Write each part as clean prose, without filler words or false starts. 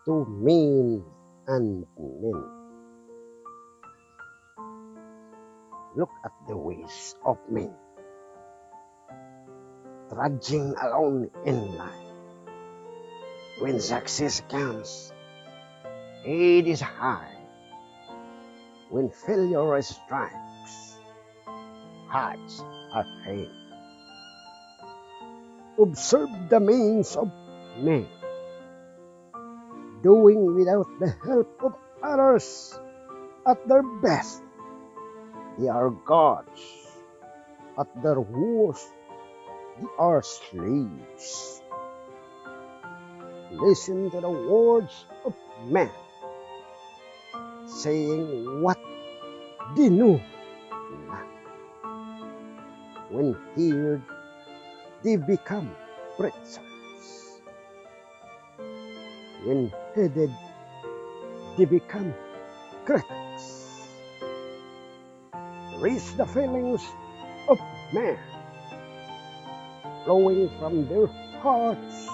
To men and men. Look at the ways of men, trudging alone in life. When success comes, it is high. When failure strikes, hearts are faint. Observe the means of men, doing without the help of others. At their best, they are gods. At their worst, they are slaves. Listen to the words of men, saying what they know not. When heard, they become preachers. When heeded, they become critics. Trace the feelings of men flowing from their hearts.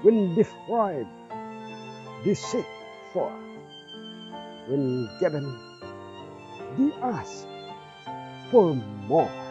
When deprived, they seek for. When given, they ask for more.